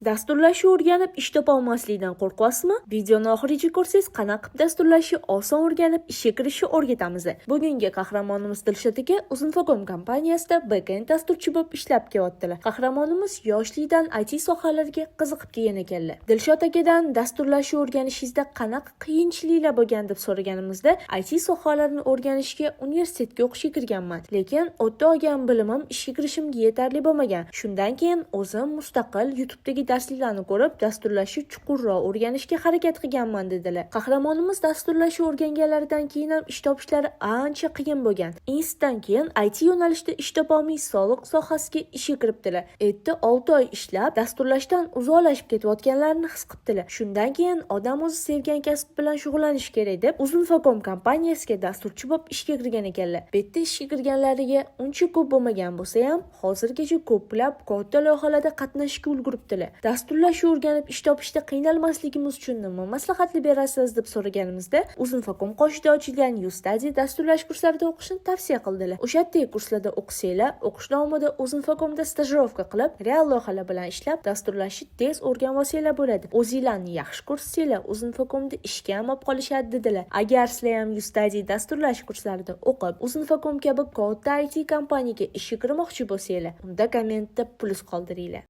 Dasturlashni o'rganib, ish topolmaslikdan qo'rqyapsizmi? Videoni oxirigacha ko'rsangiz, qanaqa qilib dasturlashni oson o'rganib, ishga kirishni o'rgatamiz. Bugungi qahramonimiz Dilshod aka Uzinfocom kompaniyasida backend dasturchi bo'lib ishlab kelyaptilar. Qahramonimiz yoshlikdan IT sohalariga qiziqib kelgan ekanlar. Dilshod akadan dasturlashni o'rganishingizda qanaqa qiyinchiliklar bo'lgan deb so'raganimizda, IT sohalarini o'rganishga universitetga o'qishga kirganman, lekin u yerda olgan bilimim ishga kirishimga yetarli bo'lmagan. Shundan keyin o'zim mustaqil YouTube'dagi darsliklarni ko'rib, dasturlashni chuqurroq o'rganishga harakat qilganman, dedilar. Qahramonimiz dasturlashni o'rganganlaridan keyin ham ish topishlari ancha qiyin bo'lgan. Institutdan keyin IT yo'nalishida ish topolmay, soliq sohasiga ishga kiribdilar. Erta 6 oy ishlab, dasturlashdan uzoqlashib ketayotganlarini his qilibdilar. Shundan keyin odam o'zi sevgan kasb bilan shug'ullanishi kerak deb Uzinfocom kompaniyasiga dasturchi bo'lib ishga kirgan ekanlar. Bu yerda ishga kirganlariga uncha ko'p bo'lmagan bo'lsa ham, hozirgacha ko'plab katta loyihalarda qatnashishga ulguribdilar. Dasturlashni o'rganib ish topishda qiynalmasligimiz uchun nima maslahatlar berasiz deb so'raganimizda, Uzinfocom qoshida ochilgan Ustudy dasturlash kurslarida o'qishni tavsiya qildilar. O'sha yerdagi kurslarda o'qisanglar, o'qish davomida Uzinfocomda stajirovka qilib, real loyihalar bilan ishlab, dasturlashni tez o'rganib olsanglar bo'ladi. O'zinglarni yaxshi ko'rsatsanglar, Uzinfocomda ishga ham olib qolishadi, dedilar. Agar sizlar ham Ustudy dasturlash kurslarida o'qib, Uzinfocom kabi katta IT kompaniyaga ishga kirmoqchi bo'lsanglar, unda kommentda plyus qoldiringlar.